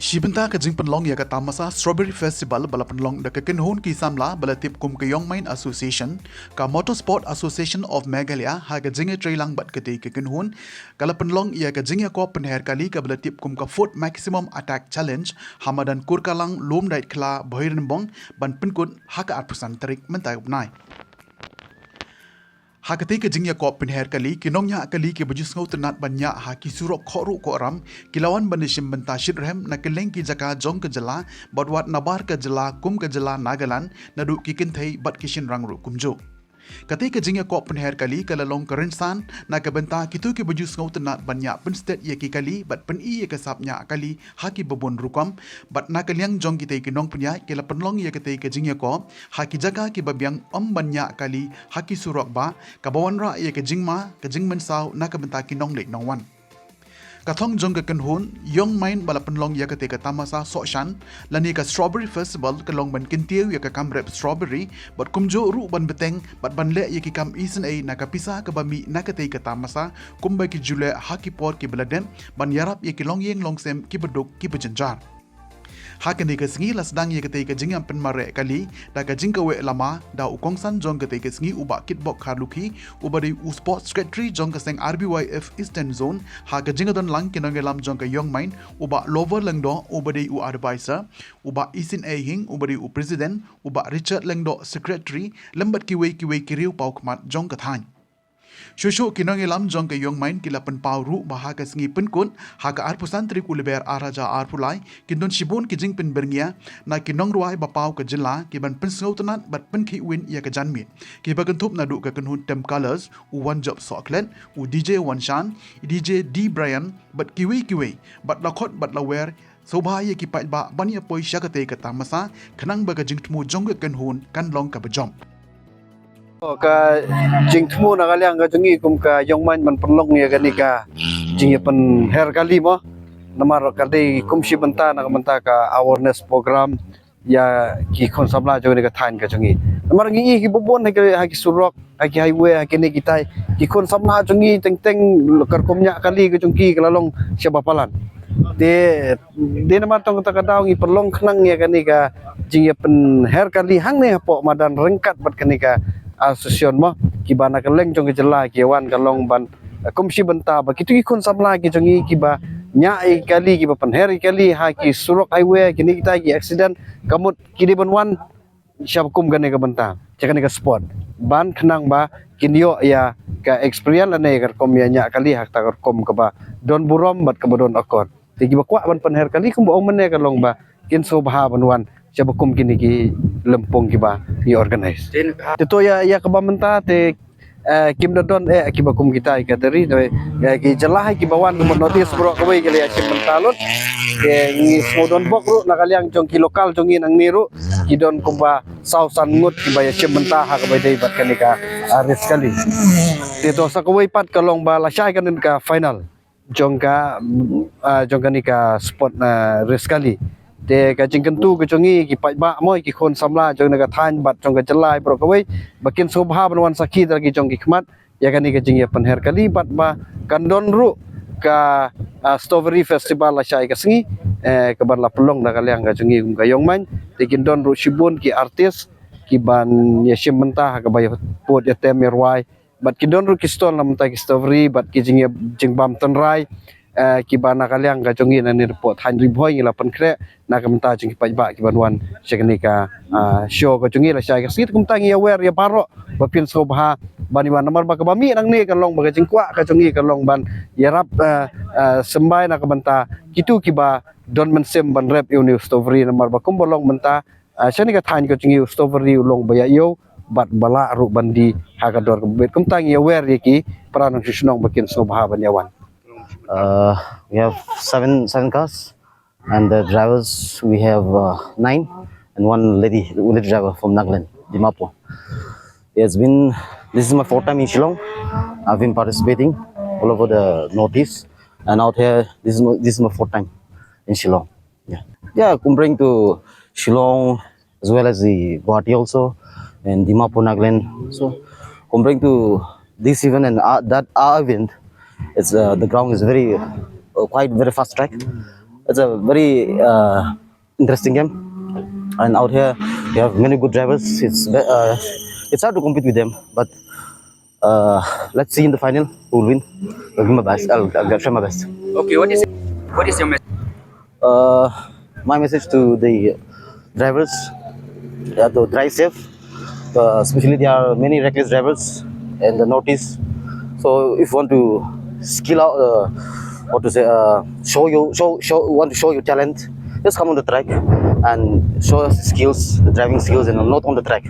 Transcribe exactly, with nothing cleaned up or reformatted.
Shi bynta ka jingpynlong ïa ka tamasa Strawberry Festival ba la pynlong da ka kynhun ki samla ba la tip kum ka Young Mind Association, ka Motorsport Association of Meghalaya ha ka jingïatreilang bad katei ka kynhun, ka la pynlong ïa ka jingïakop pynher kali kaba la tip kum ka Foot Maximum Attack Challenge ha madan Kurkalang, Lumdaitkhla, Bhoirymbong ban pynkut ha ka arphew san tarik mynta u bnai. Ha katei ka jingïakop pynher kali, ki nongñiah kali kiba ju sngewtynnat ban ñiah ha ki surok khohruh khohram ki la wan ban ïashim bynta shitrhem na kylleng ki jaka jong ka jylla bad wat nabar ka jylla kum ka jylla Nagaland, naduh ki kynthei bad ki shynrang ruh kumjuh. Katei ka jingïakop pynher kali ka la long ka rynsan na ka bynta kito kiba ju sngewtynnat ban ñiah pynstet ïa ki kali bad pyni ïa ka sap ñiah kali ha kiba bun rukom, bad na ka liang jong kitei ki nongpynïaid ki la pynlong ïa katei ka jingïakop ha ki jaka kiba biang ym ban ñiah kali ha ki surok bah, kaba wanrah ïa ka jingma ka jingmynsaw na ka bynta ki nongleit nongwan. Ka thong jong ka kynhun Young Mind ba la pynlong ïa katei ka tamasa Sohshan lane ka Strawberry Festival ka long ban kyntiew ïa ka kam rep strawberry bad kumjuh ruh ban bteng bad ban leh ïa ki kam isynei na ka pisa kaba mih na katei ka tamasa, kumba ki ju leh ha ki por kiba la dep ban ïarap ïa ki longïing longsem kiba duk kiba jynjar. Ha kane ka sngi la sdang ïa katei ka jingïapynmareh kali da ka jingkaweh lama da u kongsan jong katei ka sngi u Bah Kitbok Kharlukhi, uba dei u Sports Secretary jong ka seng R B Y F Eastern Zone, ha ka jingdon lang ki nongïalam jong ka Young Mind, u Bah Lover Lyngdoh uba dei u Advisor, u Bah Isin A Hing uba dei u President, u Bah Richard Lyngdoh Secretary, lem bad kiwei kiwei ki riewpawkhmat jong ka thaiñ. Shuh shuh ki nongïalam jong ka Young Mind ki la pynpaw ruh ba ha ka sngi pynkut ha ka arphew san tarik u Lber ar hajar arphew lai, kin don shibun ki jingpynbyrngia na ki nongrwai ba paw ka jylla ki ban pynsngewtynnat bad pynkhihwin ïa ka janmiet, kiba kynthup naduh ka kynhun Tem Colors, u Wanjop Sohkhlet, u D J Wanshan, D J D Brian bad kiwei kiwei, bad la khot bad la wer sngewbha ïa ki paidbah ban ïa poi sha katei ka tamasa, khnang ba ka jingthmu jong ka kynhun kan long kaba jop. Ka jingthmu na ka liang ka jong ngi kum ka Young Mind ban pynlong ïa kane ka jingïapynher kali mo. Namar ka dei kum shi bynta na ka bynta ka awareness program ïa ki khun samla jong ngi ka thaiñ ka jong ngi. Namar ngi i kiba bun ha ki, ha ki surok, ha ki highway, ha kine kitai, ki khun samla jong ngi teng teng ka rukom ñiah kali ka jong ki ka la long shaba palat. Te dei namar tang kata ka daw ngi pynlong khnang ïa kane ka jingïapynher kali hangne hapoh madan ryngkat bad kane ka association mo, kiba na kylleng jong ka jylla ki wan ka long ban, eh, kum shi bynta ba kito ki khun samla ki jong ngi kiba ñiah ïa kali, kiba pynher ïa kali ha ki surok highway, kine kitai ki accident, ka mut ki dei ban wan shaba kum kane ka bynta, sha kane ka sport, ban khnang ba kin ïoh ïa ka experience lane ka rukom ïa ñiah kali ha kata ka rukom kaba don burom bad kaba don akor. Te kiba kwah ban pynher kali kumba ong mynne ka long ba kin sngewbha ban wan shaba kum kine ki lympung kiba ngi organize. Te to ïa, ïa kaba mynta te, eh, kim da don eh kiba kum kita ïa ka teri, te, eh, ki jylla hi kiba wan kumba notice baroh kawei ki la ïashim bynta lut. Te ngi sngewdon bok ruh na ka liang jong ki local jong ngi nangne ruh ki don kumba saw san ngut kiba ïashim bynta ha kaba dei bad kane ka, ah, race kali. Te to sa kawei pat ka long ba lashai kane ka final jong ka, ah, jong kane ka sport, ah, race kali. Te ka jingkyntu ka jong ngi ki paidbah mo, ki khun samla jong kane ka thaiñ bad jong ka jylla baroh kawei ba kin sngewbha ban wan sakhi da la ki jong ki khmat ïa kane ka jingïapynher kali bad ba kan don ruh ka, ah, Strawberry Festival lashai ka sngi, eh, kaban la pynlong da ka liang ka jong ngi kum ka Young Mind. Te kin don ruh shibun ki artist kiban ïashim bynta ha kaba ïa pud ïa tem ïa rwai. Bad ki don ruh ki stall na bynta ki strawberry bad ki jingïa, jingbam tynrai, eh, kiba na ka liang ka jong ngi nangne hapoh thaiñ Ri Bhoi ngi la pynkhreh na ka bynta jong ki paidbah kiban wan sha kane ka, ah, show ka jong ngi lashai ka sngi. Te kumta ngi ïa wer ïa baroh ba phin sngewbha ban ïa wan namar ba kaba mih nangne ka long ba ka jingkwah ka jong ngi ka long ban ïarap, eh, eh, symbai na ka bynta kito kiba don mynsiem ban rep ïa une u strawberry namar ba kumba long mynta, ah, sha kane ka thaiñ ka jong ngi u strawberry u long ba ïa ïew bad ba lah ruh ban die ha ka dor kaba bit. Kumta ngi ïa wer ïa ki para nongshong shnong ba kin sngewbha ban ïa wan. Uh, we have seven, seven cars, and the drivers, we have, uh, nine, and one lady, lady driver from Nagaland, Dimapur. It's been, this is my fourth time in Shillong. I've been participating all over the Northeast, and out here, this is my, this is my fourth time in Shillong. Yeah. Yeah, comparing to Shillong as well as the Guwahati also, and Dimapur, Nagaland. So, comparing to this event and, uh, that, uh, event, it's, uh, the ground is very, uh, quite very fast track. It's a very uh, interesting game, and out here we have many good drivers. It's ve- uh, it's hard to compete with them, but uh, let's see in the final who will win. I'll give my best. I'll, I'll try my best. Okay, what is what is your message? Uh, my message to the drivers, uh, to drive safe. Uh, especially, there are many reckless drivers in the Northeast. So if you want to skill out, uh, what to say, uh, show you show show want to show your talent, just come on the track and show us skills, the driving skills, and not on the track.